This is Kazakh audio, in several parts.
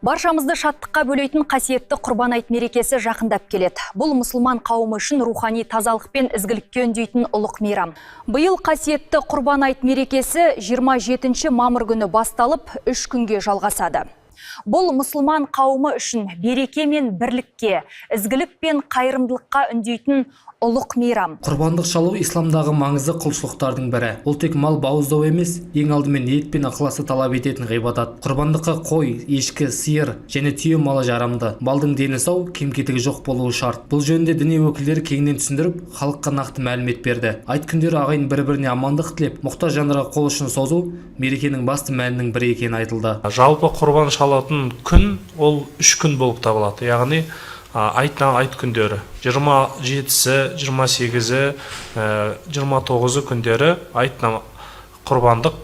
Баршамызды шаттыққа бөлейтін қасиетті Құрбан айт мерекесі жақындап келеді. Бұл мұсылман қауымы үшін рухани тазалық пен ізгілікке үндейтін ұлық мейрам. Биыл қасиетті Құрбан айт мерекесі 27 мамыр күні басталып, 3 күнге жалғасады. Бұл мұсылман қауымы үшін береке мен бірлікке, ізгілік пен қайырымдылыққа үндейтін ұлық мейрам. Құрбандық шалу – исламдағы маңызды құлшылықтардың бірі. Ол тек мал бауыздау емес, ең алдымен ниет пен ықыласты талап ететін ғибадат. Құрбандыққа қой, ешкі, сиыр және түйе малы жарамды. Малдың дені сау, кем кетігі жоқ болуы шарт. Бұл жөнінде діни өкілдері кеңінен түсіндіріп, халыққа нақты мәлімет берді. Айт күндері ағайын бір біріне амандық тілеп, мұқтаж жандарға қол ұшын созу мерекенің басты мәнінің бірі екені айтылды. Жалпы құрбан шалатын күн ол 3 күн болып табылады, яғни айт күндері: 27-сі, 28-і, 29-ы күндері айт құрбандық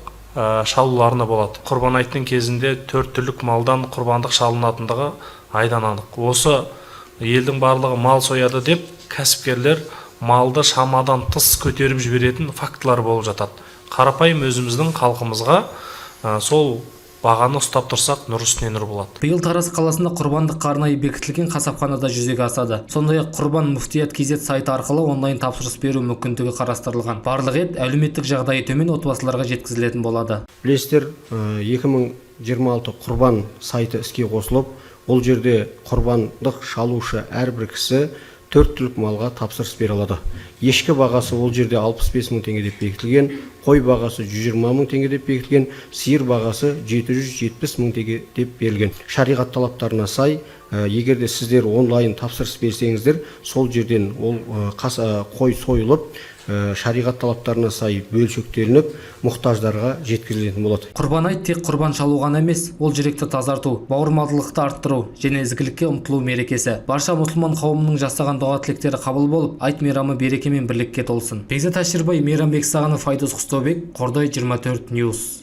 шалуларына болады. Құрбан айттың кезінде төрт түлік малдан құрбандық шалынатындығы айдан анық. Осы елдің барлығы мал сояды деп, кәсіпкерлер малды шамадан тыс көтеріп жіберетін фактылар болып жатады. Қарапайым өзіміздің халқымызға сол бағаны ұстап тұрсақ, нұр үстіне нұр болады. Биыл Тараз қаласында құрбандыққа арнайы бекітілген қасапханада жүзеге асады. Сондай-ақ Құрбан Муфтият kz сайты арқылы онлайн тапсырыс беру мүмкіндігі қарастырылған. Барлық ет әлеуметтік жағдайы төмен отбасыларға жеткізілетін болады. Білесіздер, 2026 құрбан сайты іске қосылып, ол жерде құрбандық шалушы әрбір кісі төрт түлік малға тапсырыс бере алады. Ешкі бағасы ол жерде 65 мың теңге деп бекітілген, қой бағасы 120 мың теңге деп бекітілген, сиыр бағасы 770 мың теңге деп берілген. Шариғат талаптарына сай, егер де сіздер онлайн тапсырыс берсеңіздер, сол жерден ол қой сойылып, шариғат талаптарына сай бөлшектелініп, мұқтаждарға жеткізілетін болады. Құрбан айт тек құрбан шалу ғана емес, ол жүректі тазарту, бауырмалдылықты арттыру және ізгілікке ұмтылу мерекесі. Барша мұсылман қауымының жасаған дұға тілектері қабыл болып, айт мейрамы береке мен бірлікке толсын. Бекзат Әшірбай, Мейрамбек Сағынов, Айдос Құстобек, Қордай 24 News.